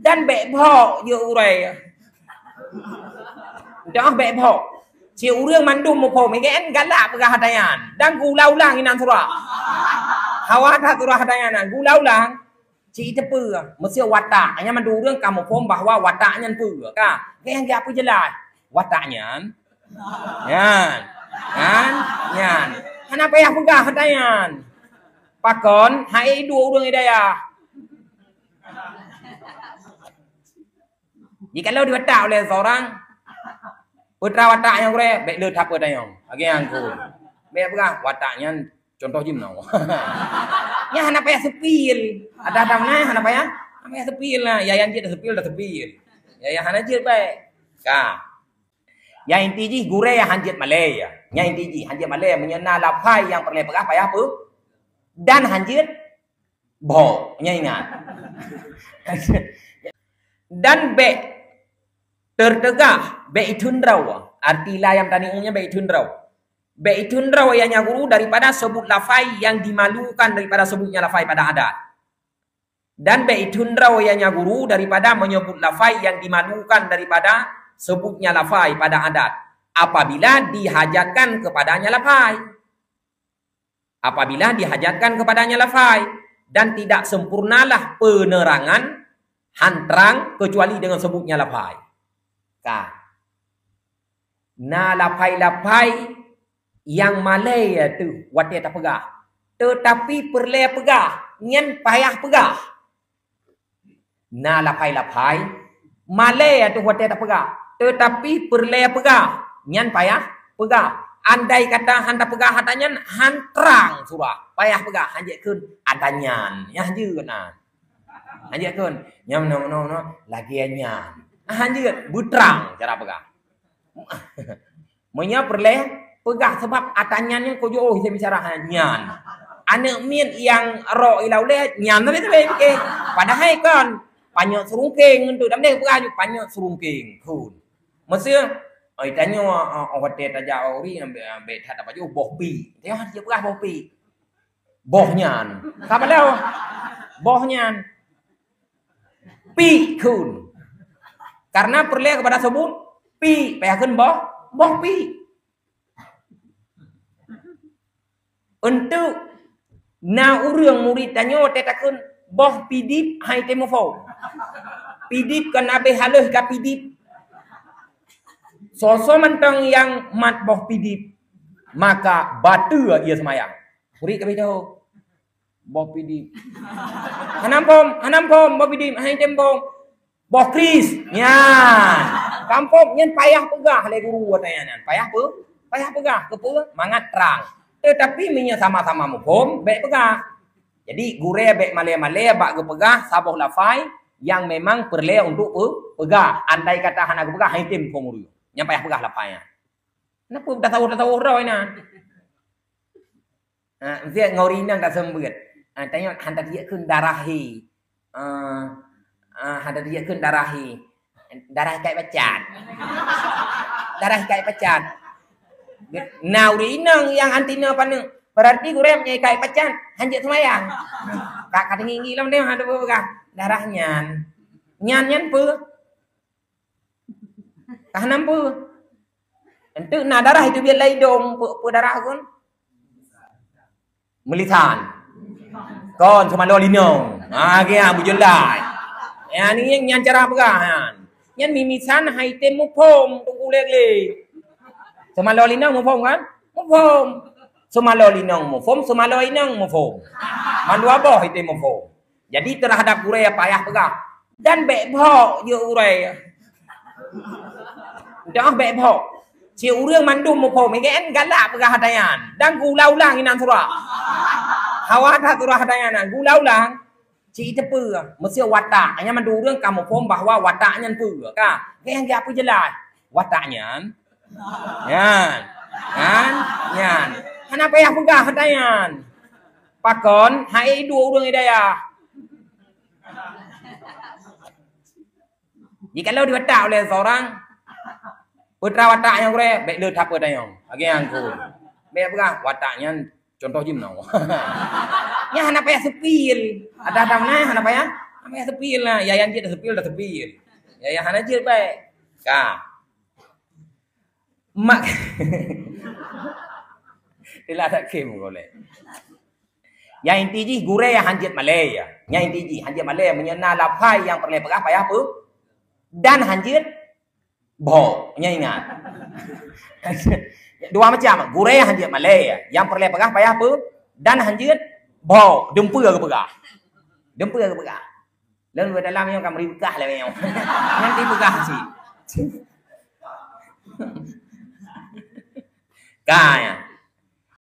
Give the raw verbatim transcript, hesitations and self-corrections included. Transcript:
Dan bèk bhok jeuet uroe. Dah bèk bhok. Cit ureueng mandum muphom, kan galak peugah ata nyan. Dan geuulang-ulang inan surah. Hawa that surah ata nyan, geuulang-ulang. Cit teupeue, meusé watak. Nyan mandum ureueng ka muphom bahwa watak nyan peue, ka. Nyang geupeujeulaih. Watak nyan. Nyan. Nyan. Nyan. Hana payah peugah ata nyan. Pakon, hai dua ureueng hidayah. Jikalau diwatak oleh seorang, putra watak nyang gurèe, bèk le that peutanyong. Lagèe nyang ku. Bèk peugah, watak nyan contoh jih meunoe. Nyan hana payah seupil. Ada-ada meunan hana payah, hana payah seupil lah. Ya, nyang jeuet seupil dah seupil. Ya, nyang hana jeuet bèk. Ka. Nyang inti jih gurèe nyang hanjeuet malèe ya. Nyang inti jih hanjeuet malèe, meunyoe na lafai nyang peureulèe peugah payah peu. Dan hanjeuet bhok, nyan ingat. Dan bèk teuteugah, bèk iteundroe. Arti la nyang tadi nyan bèk iteundroe. Bèk iteundroe ya nya guru daripada sebut lafai yang dimalukan daripada sebutnya lafai pada adat. Dan bèk iteundroe ya nya guru daripada menyebut lafai yang dimalukan daripada sebutnya lafai pada adat. Apabila dihajatkan kepadanya lafai. Apabila dihajatkan kepadanya lafai, dan tidak sempurnalah penerangan hantrang kecuali dengan sebutnya lafai. Ka. Na lafai-lafai nyang malèe teuh watèe tapeugah. Teutapi peureulèe peugah, nyan payah peugah. Na lafai-lafai, malèe teuh watèe tapeugah, teutapi peureulèe peugah, nyan payah peugah. Andai kata han tapeugah ata nyan, han trang surah, payah peugah, hanjeuet kheun ata nyan, nyang jeuet na. Hanjeuet kheun, nyan meunoe, meunoe, meunoe, lagèe nyan. Hanjeuet, beutrang cara peugah. Meunyoe peureulèe peugah, sabab ata nyan nyan kujok oh, saya bicara nyan. Aneuk miet nyang rok ila ulèe nyan sabe-sabe pike. Padahai kon panyöt seurungkeng untuk dam deh peugah ju panyöt seurungkeng. Khun. Meuseu, oi tanyoe, oh, oh, watèe tajak uri ambek, ambek that apa ju boh pi. Tengok dia peugah boh pi. Boh nyan. Ka balao. Boh nyan. Pi khun. Karena peureulèe kepada sebut pi, payah kheun boh, boh pi. Untuk na ureueng murit tanyoe teutakheun boh pidip hai teuh muphom. Pidip kon abéh haleuh ka pidip. Soe-soe mantong nyang mat boh pidip, maka bateue ia seumayang. Murit ka beudoh. Boh pidip. Hana phom, hana phom, boh pidip, hai tem phom. Boh kris. Nyan. Kampung nyan payah peugah lé guru watèe nyan. Payah peu? Payah peugah. Keupeue? Mangat trang. Tetapi meunyoe sama-sama muphom, bèk peugah. Jadi, gurèe bèk malèe-malèe bak geupeugah saboh lafai nyang memang peureulèe untuk peu-, peugah. Andai kata hana geupeugah, hai tem phom guru. Nyan payah peugah lafai nyan. Kenapa tasawuf-tasawuf droe nyan? Ha, meusiet ngon ureueng inong ka seumeubeuet. Ha, tanyoe han tadiek kheun darah he. Ha, ha, han tadiek kheun darah he. Darah ikat pacat. Darah ikat pacat. Na ureueng inong nyang anti nyoe paneuk. Berarti gurèe meunyoe ikat pacat, hanjeuet seumayang. Ka, ka teungi-ngi lom deh, ha, peugah. Darah nyan. Nyan, nyan peue? Ka hana peue. Enteuk na darah itu biet lam idong, peue, peue darah kon? Meulisan. Kon seumalo linong. Ha, keu nyang bujur lai. Nyan, nyan, nyan cara peugah nyan. Nyan mimisan hai tem muphom teungku lé-lé. Seumalo linong muphom kan? Muphom. Seumalo linong muphom, seumalo inong muphom. Mandua boh hai tem muphom. Jadi, terhadap gurèe payah peugah, "Dan bèk bhok jeuet uroe." Dah bèk bhok. Cit ureueng mandum muphom, kan galak peugah ata nyan. Dan geuulang-ulang inan surah. Hawa that surah ata nyan, geuulang-ulang. Cit teupeue, meusé watak. Nyan mandum ureueng ka muphom bahwa watak nyan peue, ka. Nyang geupeujeulaih. Watak nyan. Nyan. Nyan. Nyan. Hana payah peugah ata nyan. Pakon, hai dua ureueng hidayah. Jikalau diwatak oleh seorang, putra watak nyang gurèe, bèk le that peutanyong. Lagèe nyang ku. Bèk peugah, watak nyan contoh jih meunoe. Nyan hana payah seupil. Ada-ada meunan hana payah, Amai seupil lah, ya nyang jeuet seupil dah seupil. Ya nyang hana jeuet baik. Ka. Mak. Itulah tak kim boleh. Nyang inti jih gurée nyang hanjeuet malée ya. Nyang inti jih hanjeuet malée meunyoe na lafai nyang peureulée peugah payah peu. Dan hanjeuet bho, nyan ingat. Dua macam, gurée hanjeuet malée ya. Nyang peureulée peugah payah peu dan hanjeuet bho, deumpeue geupeugah. Deumpeue geupeugah. Lalu dalam nyoe ka meuri beukah lé nyoe. Nanti peugah cit. Ka ya.